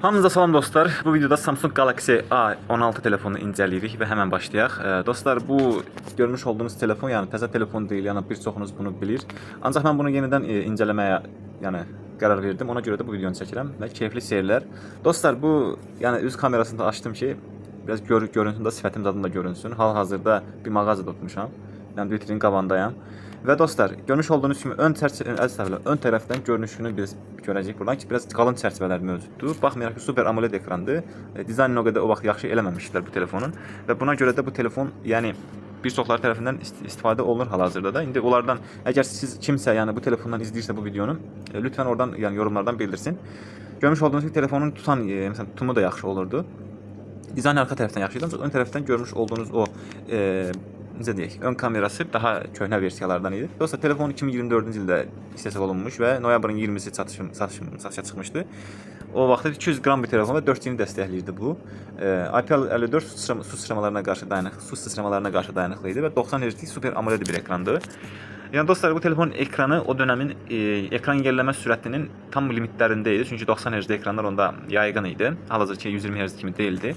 Hamınıza salam dostlar. Bu videoda Samsung Galaxy A16 telefonunu incələyirik və həmən başlayaq. Dostlar, bu görmüş olduğunuz telefon, yəni təzə telefon deyil, yəni bir çoxunuz bunu bilir. Ancaq mən bunu yenidən incələməyə, yəni qərar verdim. Ona görə də bu videonu çəkirəm və keyifli seyirlər. Dostlar, bu yəni üz kamerasını da açdım ki, biraz görünsün də, sifətim zadında da görünsün. Hal-hazırda bir mağazada oturmuşam. Yəni vitrinin qabağındayam. Və dostlar, görmüş olduğunuz kimi ön çərçivə, əstəğfurullah, ön tərəfdən görünüşünü biz görəcəyik buradan ki, biraz qalın çərçivələr mövcuddur. Baxmayaraq ki, Super AMOLED ekrandır. Dizaynını o qədər o vaxt yaxşı eləməmişdilər bu telefonun və buna görə də bu telefon, yəni bir çoxları tərəfindən istifadə olunur hal-hazırda da. İndi onlardan əgər siz kimsə, yəni bu telefondan izləyirsə bu videonu, lütfən oradan, yəni yorumlardan bildirsin. Görmüş olduğunuz kimi telefonun tutan, məsələn, tutumu da yaxşı olurdu. Dizayn arxa tərəfdən yaxşı idi, ancaq ön tərəfdən görmüş olduğunuz o necə deyək, ön kamerası daha köhnə versiyalardan idi. Dostlar, telefon 2024-cü ildə istehsal olunmuş və noyabrın 20-si satışa çıxmışdı. O vaxtda 200 qram bir telefon və 4G-ni dəstəkləyirdi bu. IP54 su sıçramalarına qarşı dayanıqlı idi və 90 Hz-lik Super AMOLED bir ekrandı. Yəni dostlar, bu telefonun ekranı o dönəmin ekran yeniləmə sürətinin tam limitlərində idi. Çünki 90 Hz ekranlar onda yayğın idi. Hal-hazırki 120 Hz kimi deyildi.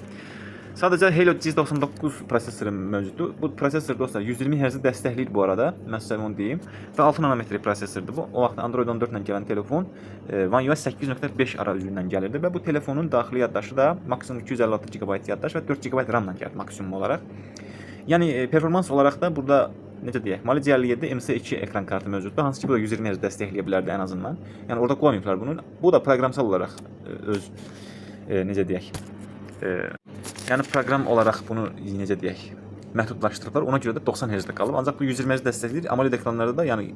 Sadəcə Helio G99 prosessoru mövcuddur. Bu prosessor dostlar 120 Hz dəstəkləyir bu arada. Mən sizə onu deyim. Və 6 nanometr prosessordur bu. O vaxt Android 14 ilə gələn telefon One UI 8.5 arayüzü ilə gəlirdi və bu telefonun daxili yaddaşı da maksimum 256 GB yaddaş və 4 GB RAM ilə gəldi maksimum olaraq. Yəni performans olaraq da burada necə deyək, Mali G57 MC2 ekran kartı mövcuddur. Hansı ki bu da 120 Hz dəstəkləyə bilərdi ən azından. Yəni orada qoymayıblar bunu. Bu da proqramsal olaraq öz necə deyək, yəni proqram olaraq bunu necə deyək, məhdudlaşdırıblar. Ona görə də 90 Hz-də qalıb. Ancaq bu 120 Hz dəstəkləyir. AMOLED ekranlarda da yəni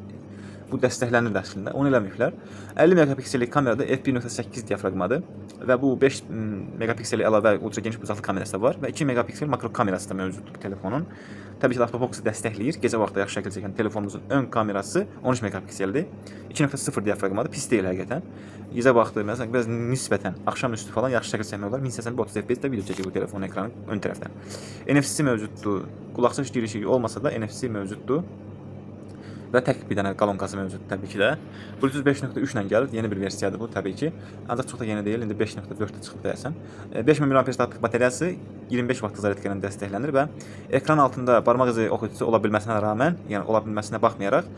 bu dəstəklənir əslində. Onu eləməyiblər. 50 megapiksellik kamerada f1.8 diafraqmadır və bu 5 megapiksellik əlavə ultra geniş bucaqlı kamerası da var və 2 megapiksel makro kamerası da mövcuddur bu telefonun. Təbii ki, də autofokusu dəstəkləyir. Gecə vaxtı yaxşı şəkil çəkən telefonumuzun ön kamerası 13 megapikseldir. 2.0 diafraqmadır. Pis deyil həqiqətən. Gecə vaxtı məsələn biraz nisbətən axşamüstü falan yaxşı şəkil çəkmək olar. 1080p 30 FPS-də video çəkir bu telefonun ekranı ön tərəfdən. NFC mövcuddur. Qulaqçıq girişi olmasa da NFC mövcuddur. Və tək bir dənə kolonkası mövcuddur təbii ki də. Bluetooth 5.3 ilə gəlir. Yeni bir versiyadır bu təbii ki. Ancaq çox da yeni deyil. İndi 5.4-də çıxıb deyəsən. 5000 mAh batareyası 25 Watt zaryadka ilə dəstəklənir və ekran altında barmaq izi oxuyucusu ola bilməsinə rəğmən, yəni ola bilməsinə baxmayaraq,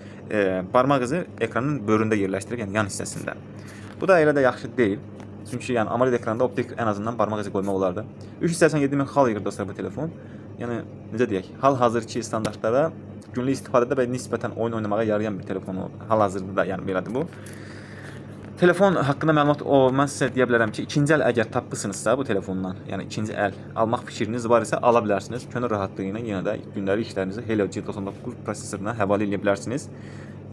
barmaq izi ekranın böyründə yerləşdirilib, yəni yan hissəsində. Bu da elə də yaxşı deyil. Çünki yəni AMOLED ekranda optik ən azından barmaq izi qoymaq olardı. 387 min xal yığır dostlar bu telefon. Yəni necə deyək, hal-hazırki standartlara günlük istifadədə və nisbətən oyun oynamağa yarayan bir telefon hal-hazırda da yəni belədir bu. Telefon haqqında məlumat o mən sizə deyə bilərəm ki, ikinci əl əgər tapmısınızsa bu telefondan, yəni ikinci əl almaq fikriniz var isə ala bilərsiniz. Könül rahatlığı ilə yenə də gündəlik işlərinizi Helio G99 prosesoruna həvalə edə bilərsiniz.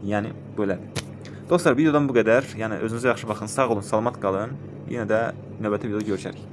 Yəni belədir. Dostlar, videodan bu qədər. Yəni özünüzə yaxşı baxın, sağ olun, salamat qalın. Yenə də növbəti videoda görüşərik.